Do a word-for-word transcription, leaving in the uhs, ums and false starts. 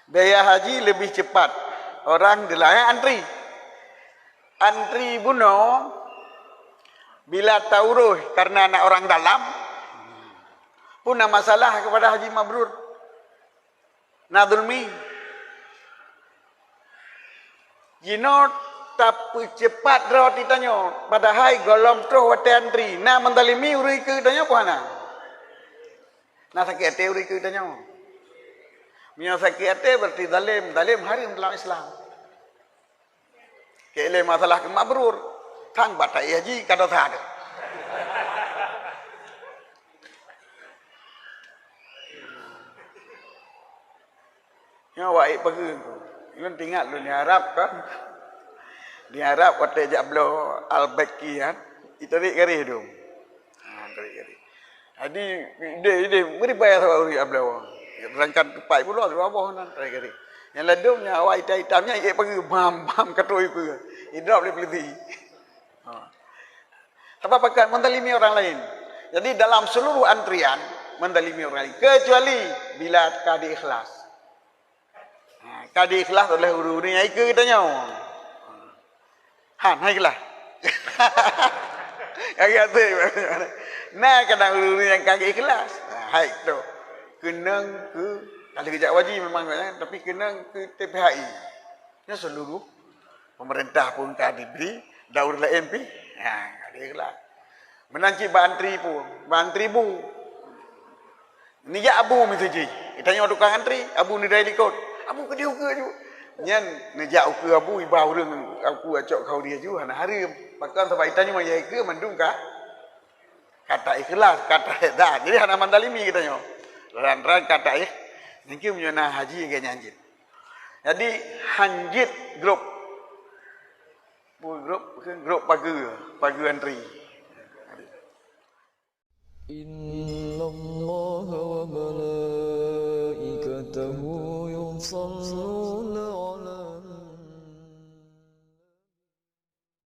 Biaya haji lebih cepat orang di lain antri. Antri bunoe bila taurus karena na orang dalam, pun na masalah kepada haji mabrur. Na zulmi. Jinoe tapeucepat droe tanyoe, padahai gohlom troh watée antri. Na menzalimi ureuëng ikeue tanyoe pun hana. Na sakét até ureuëng ikeue tanyoe. Meunyoe sakét até berarti zalim, zalim haram dalam Islam. Keu ilée masalah keu mabrur, thang bak taéh haji ka dosa teuh. Nyoe awak ék peugeuh. Lôn teuingat lôn di Arab kan. Di Arab watée jak bloe Al-Baqi kan, itarék garéh dum. Ha, tarék garéh. Jadi ideh-ideh beri bayar saban ureuëng jak bloe. Sedangkan teumpat pulo dua boh nan tarék garéh. Nyang ladum nyang awak itam-itam nyan ék peugeuh bam-bam ka trok ipeue. Idrop lé peulisi. Ha. Sebab pakon menzalimi orang lain. Jadi dalam seluruh antrian menzalimi orang lain kecuali bila ka di ikhlas. Ha, ka di ikhlas oleh ureuëng-ureuëng nyang ikeue tanyoe. Han hai ikhlas. Agak tu. Nah kadang ureuëng-ureuëng nyang ka ikhlas. Ha, hai tu. Keunong keu kalau geujak haji memang kan, tapi keunong keu T P H I. Nyoe seluruh pemerintah pun ka diberi, daur laén pih. Ha, ka diberi lah. Meunan cit bak antri pun, bak antri bu. Neujak abu meuseujih. Tanyoe tukang antri, abu neudai likot. Abu keudeh ukeue aju. Nyan neujak ukeue abu iba ureuëng aku acok khauri aju hana hareuem. Pakon sabab tanyoe nyang ikeue mandum ka kata ikhlas, kata dah. Jadi hana mandalimi geutanyoe. Terang-terang kata ikh. Nyang keu meunyoe na haji lagée nyan jeuet. Jadi hanjeuet grup. Grup, grup pageue, pageue antri. إن الله وملائكته يصلون